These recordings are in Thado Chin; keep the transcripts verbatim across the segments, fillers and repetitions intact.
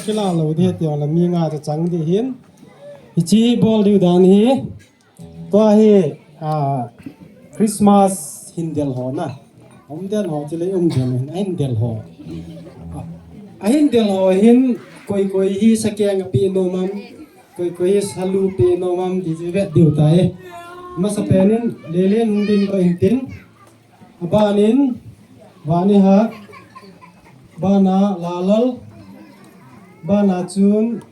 Kila lou ding ti la mi nga cha chang ding hin. Hichi bol diu dan hi. Tua hi, ah, Christmas hin del ho na. Um del ho, chule um del hin, a hin del ho. A hin del ho hin, koi koi hi sakeng a pe nom am, koi koi hi salu pe nom am, ti chi vet diu tai. Masapen in, Lelen hung ding ko in tin. Aban in, Vanihat, bana Lalal, bana chun,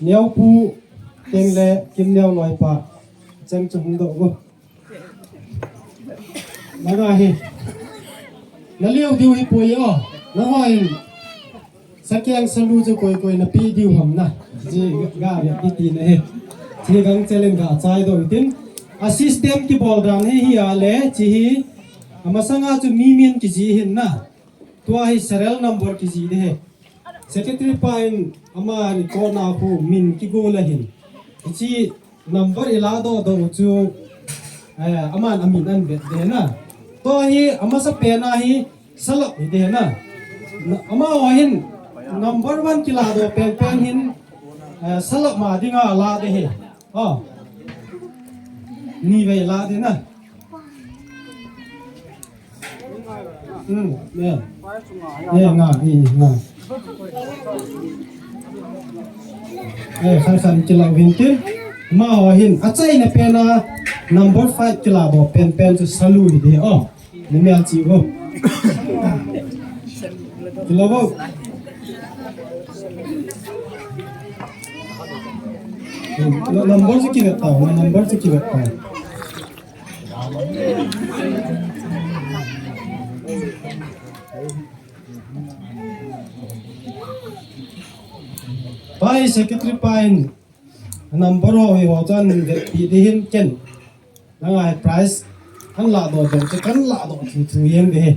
Neopu, teng le Kim Neo Loipa, cheng chu hung doh go. Nanga hi. Na liu diu hi poi o. Na hoi. Sakeng salu chu koi koi na pe diu ham na. Ji ga ga ti ti na he. Ji gang chelen ga chai doh tin. A system kibol dan hi hi a le chi hi. Amasanga chu mi min kiji hin na. Tua hi serial number kiji de he. Secretary pa in ama record na khu min kigo la hin. Hichi number i la doh doh chu, eh, aman amin an vet de na. Tua hi amasapen a hi salap hi de na. Na, amaho hin number one kila doh pen pen hin, eh, salap ma dinga la de he. Oh. Ni vei la de na. Hmm, yeah. Yeah, nga, eh, nga. Eh, khan khan kila vin tin. Amaho hin, achaina pen a number five kila doh pen pen chu salu hi de. Oh, ni mel chi vo. Kila vo. Hmm, number chu kivet tau, number chu kivet tau. Pai secretary pa in number ho hi ho chan vetpi ding hin ken. Nanga prize an la doh doh chu kan la doh thu thu yen ve.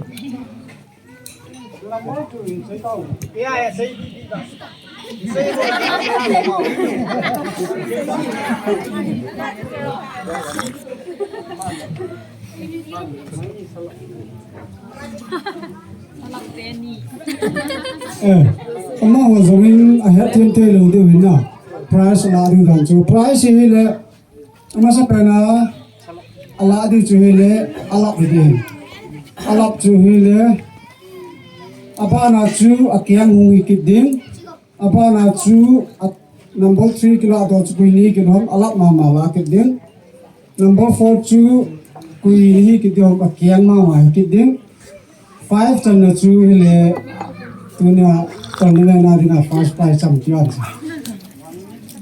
Eh, amaho jong in ahet them thei lou diu hin na. Prize la ding dan chu. Prize hi le, amasapen a, ala ding chu hi le, alap hi ding. Alap chu hi le, abana chu akeng hung hi kit ding. Abana chu, a, number three kila doh chu koi ni kit hom, alap mama la kit ding. Number four chu koi ni hi kit ding hom, akeng mama hi kit ding. Five channa chu hi le, tunia, tunia na dinga first prize champion.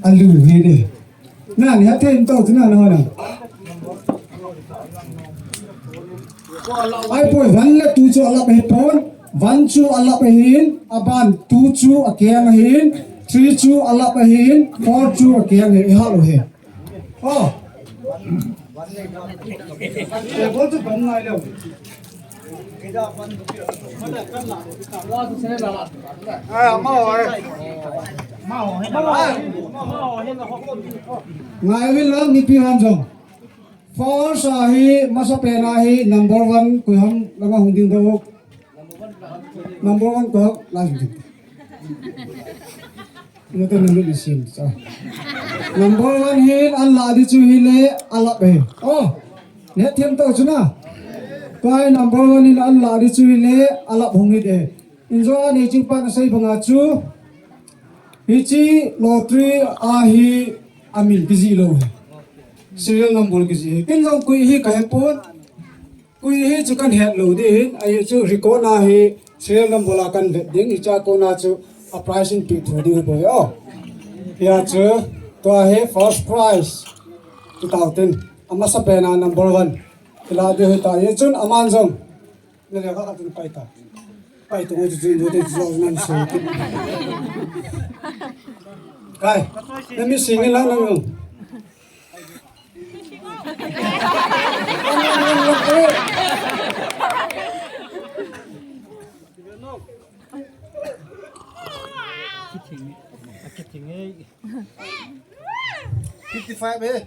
Alu hi de. Na, ni ha ten to, tu na, na, na. Ahipoi, one le two chu alap ahi pon, one chu alap ahin, aban two chu akeng ahin, three chu alap ahin, four chu akeng ahin, ihal u hi. Oh. Table chu dong ngai leu. Ngai uvin lang, mipi hon jong. First a hi, masapen a hi, number one, koi ham, langa hung ding doh. Number one koi ham, la hung ding. Nute number isin, sa. Number one hin an la ding chu hi le, alap e. Oh, ni ha them to chu na. Pai number one hin an la ding chu hi le, alap hung hi de. Injo a nei ching pa na sei banga chu. Hichi lottery a hi amin kiji lou hi. Serial number kiji hi. Kin jong koi hi ka he pon. Koi hi chu kan het lou ding hin. Ahi chu record na hi serial number a kan vet ding. Hicha kona chu a prize in pe thu ding boi o. Hia chu tua hi first prize. Two thousand. Amasapen a number one. Kila ding hi ta hi chun aman jong. Na le ka ka tun pai ta. Pai tu tu tu tu tu nan so. Kai. Na mi sing la na no. Fifty-five eh.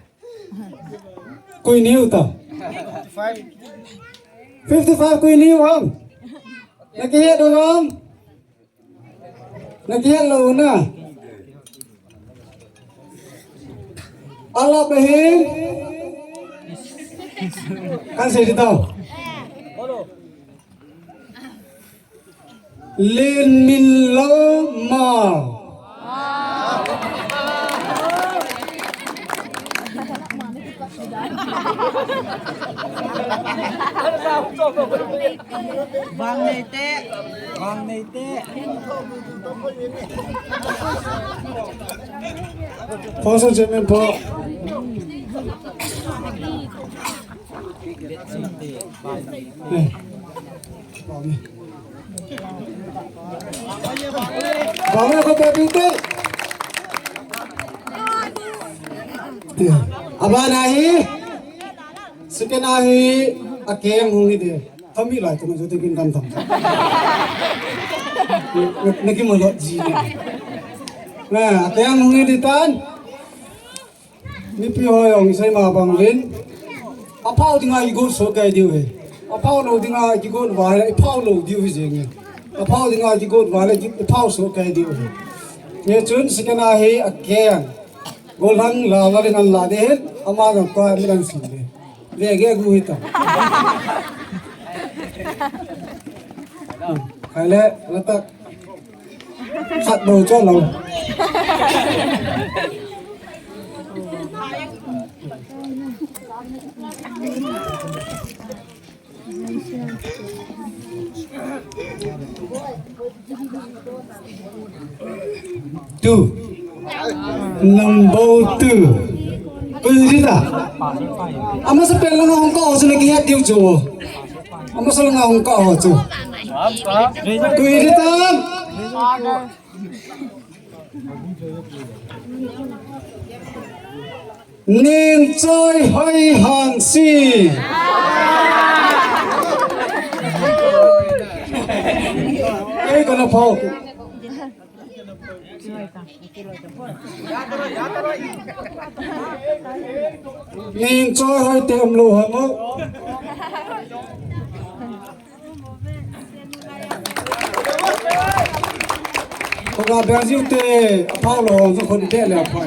Koi ni u ta? Fifty-five. Fifty-five koi ni u ham? Na kihet u ham? Na kihet lou na. Alap ahi. Kan sei di tau. Lenminlal Mal. Vang nei te, vang nei te. Phoso chairman pho. Eh. Bang ko pe pinte. Abana hi. Second a hi. Akeng hung hi de. Thami lai tu na jo te kin kan tham. Na ki mo lo ji ne. Na, akeng hung hi de tan. Mipi ho jong isei ma bang uvin. Aphao dinga igot soh kei diu ahi. Aphao lou dinga igot uva le iphao lou diu ahi jeng e. Aphao dinga igot uva le iphao soh kei diu ahi. Hichun second a hi akeng. Gollhang la la ding an la ding hin. Ama jong tua mi dang sin le. Ve ge gu hi ta. Khai le la tak. Khat bou cho lou. Two. Number two. Koi ri ta. Amasa pen langa hung kah ho chu na kihet diu chu. Amasa langa hung kah ho chu. Koi ri ta. Nengchoi Hoihangse. Ei, kana phao. Nengchoi Hoite umlou ham o. Koga Brazil te aphao lou ho chu khun te le aphao.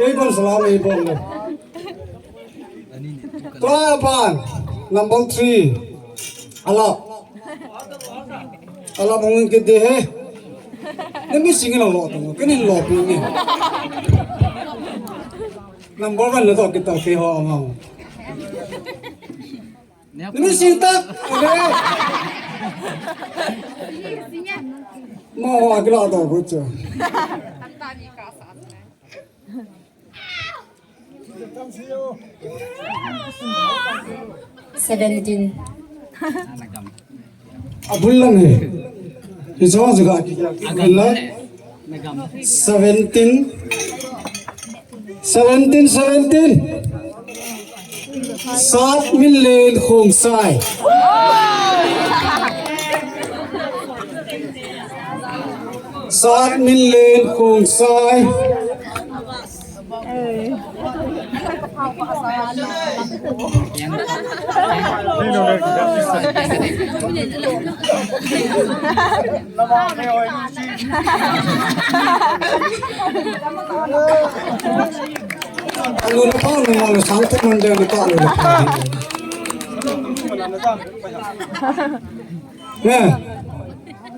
Ei bol salam ei bol le. Tua apan number three. Ala. Ala mong ke de he. Nami sing lo lo to. Kini lo pi ni. Number one lo to kita ke ho amang. Nami sing tak. Mo ho akila to ko chu. Seventeen. Abul lang he. Hijo juga. Abul lang. Seventeen. Seventeen, seventeen. Satminlen Khongsai. Satminlen Khongsai. Alu na pa, alu na sang tu mande na pa, alu na pa. Ne.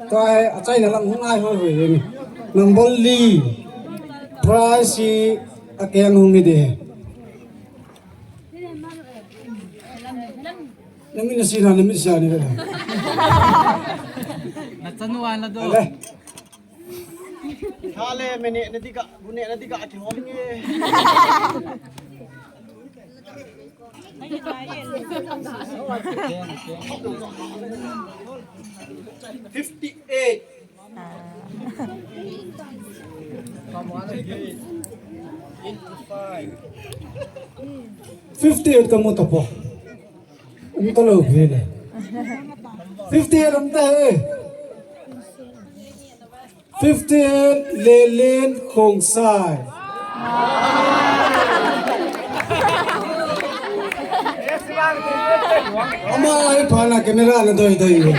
Tua hi, achai na lang hung ai hoi hoi ni. Number li. Prize hi akeng hung ni de. Nami na sina, nami sina ni. Na chanu an la do. Ale. Hale, mene, na diga, bune, na diga, aki hol ni. Fifty-eight. Fifty-eight kamu tapo. Um talo bhele. Fifty-eight um ta he. Fifty-eight, Lelen Khongsai. Ama ai phana camera na doi doi.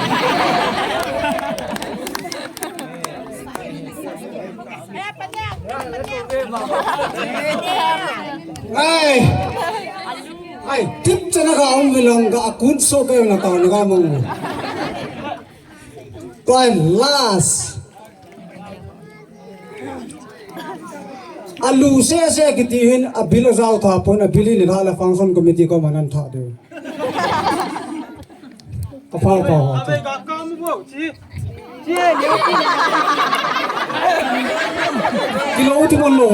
Ai. Ai, tip chana ka um vilong ka akun so ka na ka na ka mong. Koi last. Alu se se kiti hin abil ajao tha pon abil ni la la function committee ko manan tha de. Apa apa. Kilo uti pon lo.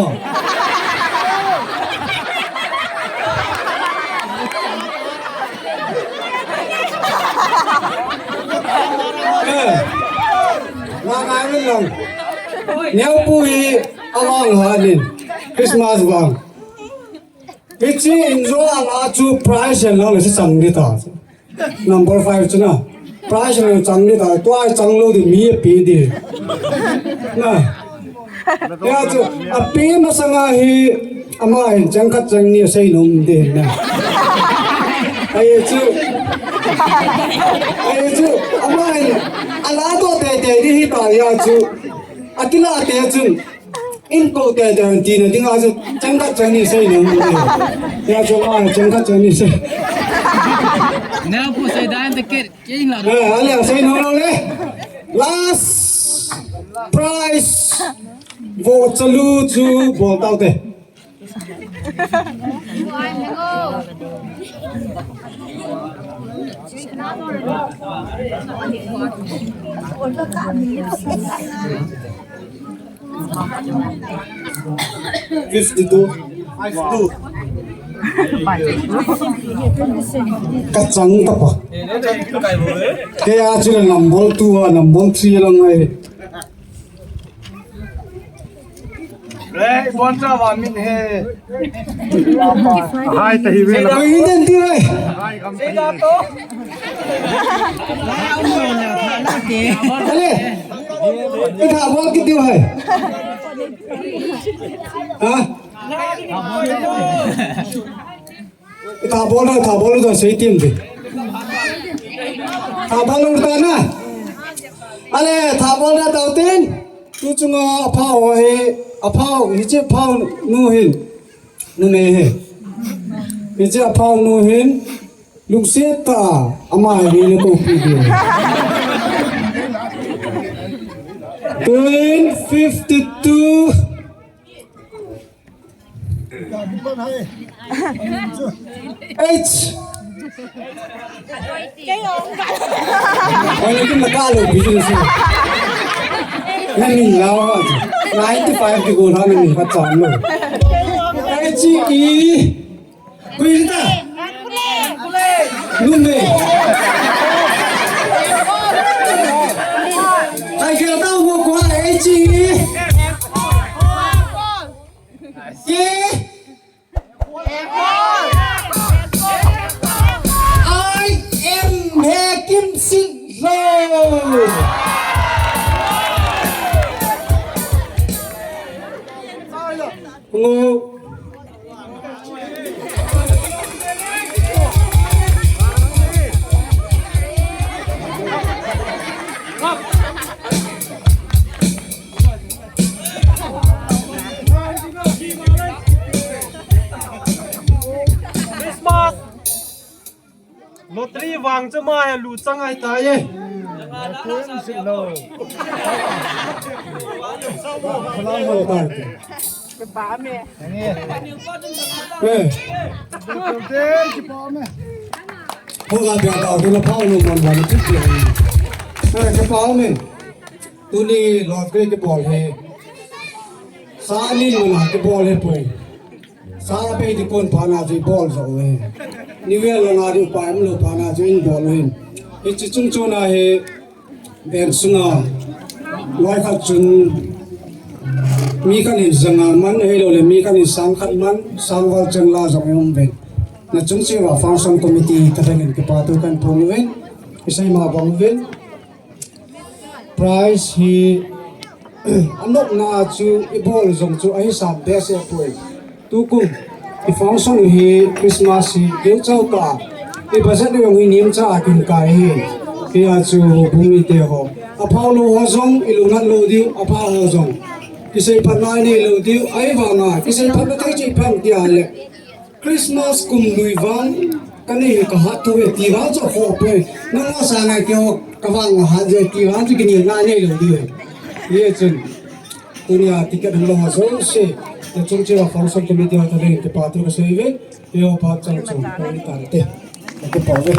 Eh, na ngai min lang. Neo pu hi awang hanin. Christmas vang. Hichi injo ang achu price and long si chang di ta. Number five chu na. Price and long chang di ta. Tua chang lo di mi pi di. Na. Ya chu, api masanga hi, ama hin chang khat chang ni sei nom de na. Ai chu. Ai chu, ama hin, ala to te te di hi ta ya chu. Akila te chu. In ko te te ti na ding a chu, chang khat chang ni sei nom de. Ya chu, ama chang khat chang ni sei. Na pu sei dan te ke. Eh, ale, sei nom lo le. Last prize. Vo chalu chu bol tau te. Fifty-two. Five two. Kachang tapa. Kaya chila number two a, number three lang ai. Re, bon cha wa min he. Hai ta hi ve la. Koi den ti ve. Hai kam ta hi. Ale. Itha bol kiti hai. Ha? Tha bol na, tha bol na, sei tim de. Tha bol na ta na. Ale, tha bol na tau tin. Tu chunga aphao hi, aphao, hiche phao nu hin. Nu ne he. Hiche aphao nu hin. Lungset ta, ama hi ne ko pi de. Twin fifty-two. H. Oi, lekin na kalo business. Na min lao. Ninety-five ki gola na min ka cham lo. H E. Kuita. Nunde. Ai kira tau mo ko H E. K. I M Hakim Singh Lo. Ngo. Christmas lottery vang chu ma he lu chang ai ta ye. Ko ga bia tau tu na phao lo man wan tu ti. Eh, ke pao me. Tuni lottery kibol hi. Sa ni mana kibol hi poi. Sa pe di kon pha na chu bol jo hi. Ni vel la na di pa em lo pha na chu in bol hi. Hiche chung chu na hi. Bank sunga loi khat chun mi khat in janga man, ahilou le mi khat in sang khat man, sang val cheng la jong um ven. Na chung cheh uva function committee ta bang in kipa thu kahin phong uvin, isei ma bang uvin. Prize hi anopna chu ibol jong chu ahisap behseh poi. Tukum, i function u hi Christmas hi geuchau tah, i budget u jong hi nemcha a kin kai hi. Hia chu houbung mite ho, aphao lou ho jong, i lungnat lou diu, aphao ho jong. Kisei phat ngai nei lou diu, ahivanga, kisei phat na thei cheh phat dia le. Christmas kum lui vang, ka nei ka hat thou e, ti vang chu kho poi. Nang a sa ngai keu, ka vang a hat je, ti vang chu kini ngai nei lou diu. Ye chun. Tunia ticket hung lo ha jouse. Na chung cheh a function committee a tha le, ti pa tu ka sei ve. Yo pa chang chung, ka ni tan te. Ka pa ve.